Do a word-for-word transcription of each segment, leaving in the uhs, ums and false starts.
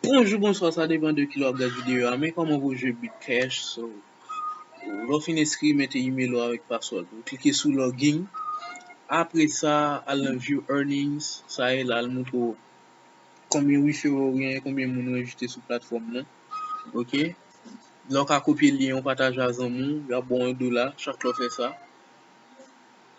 Bonjou, bonswa, sa depann de kilè w ap gad videyo a, men kòman pou jwe Bitcash. So, lè w fin enskri, mete email ou avèk password ou. Klike sou login. Apre sa, al nan view earnings. Sa e la, l montre w konbyen referral ou genyen, konbyen moun ou envite sou platfòm nan. Ok? Lè w ka kopye lyen ou pataje a zanmi w, y ap ba w yon dola chak lè w fè sa.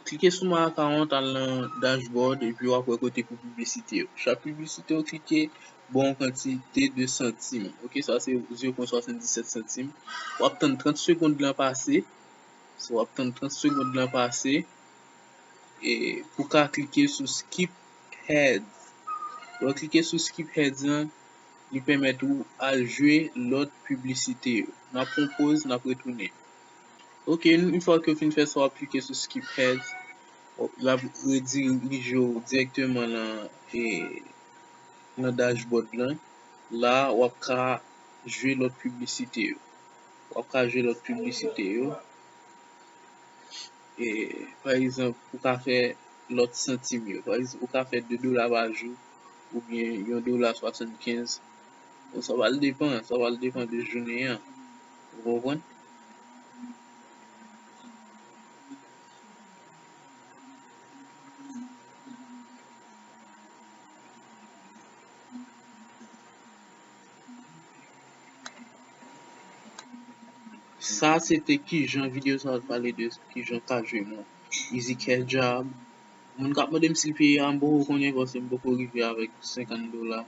Klike sou My Account, al nan dashboard, epi w ap wè kote pou piblisite yo. Chak piblisite w klike, ba w yon kantite de santim. Ok, sa se zewo pwen swasanndisèt santim. W ap tann trant segonn lan pase. So, w ap tann trant segonn lan pase. E pou ka klike sou skip ads. Lè w klike sou skip ads lan, li pèmèt ou al jwe lòt piblisite yo. N ap pran yon poz, n ap retounen. Ok, yon fwa ke w fin fè sa, w ap klike sou skip ads. L ap redirije w dirèkteman nan, e, nan dashboard lan. La, w ap ka jwe lòt piblisite yo. W ap ka jwe lòt piblisite yo. E, pa egzanp, ou ka fè lòt santim yo. Pa egzanp, ou ka fè de dola pa jou oubyen yon dola swasannkenz. Bon, sa pral depann, sa pral depann de jounen an. Ou konprann? Sa se te kijan videyo sa a pale de kijan ka jwe mwen. Easy Cash Job. Moun k ap mande m si l peye a, m poko konnen paske m poko rive avèk senkant dola.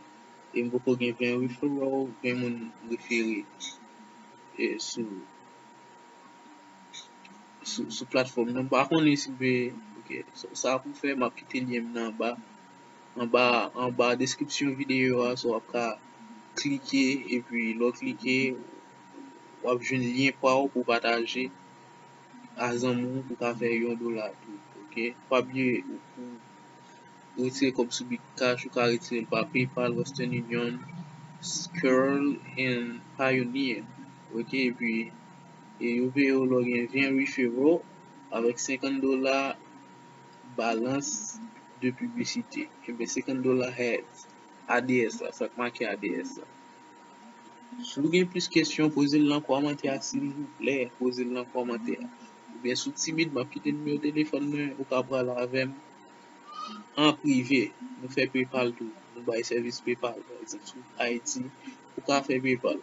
E m poko gen ven referral, ven moun refere, e, sou, sou, sou platfòm nan. M pa konnen si l peye. Ok. So, sa pou fè, m ap kite lyen m nan anba. Anba, anba deskripsyon videyo a, so w ap ka klike, epi lè w klike, w ap jwenn lyen pa w pou pataje a zanmi w pou ka fè yon dola tou, ok? Pa bliye, pou retire kòb sou Bitcash, ou ka retire l pa PayPal, Western Union, Skrill, and Payoneer, ok? Epi, e yo peye w lè w gen ven referral avèk senkant dola balans de piblisite. Enben, senkant dola ads, A D S la, sa k make A D S la. Si w gen plis kesyon, poze l nan kòmantè a, silvouplè, poze l nan kòmantè a. Oubyen si w timid, m ap kite nimewo telefòn mwen, ou ka pale avè m an prive. Nou fè PayPal tou. Nou bay sèvis PayPal. Pa egzanp, si w Ayiti, ou ka fè PayPal.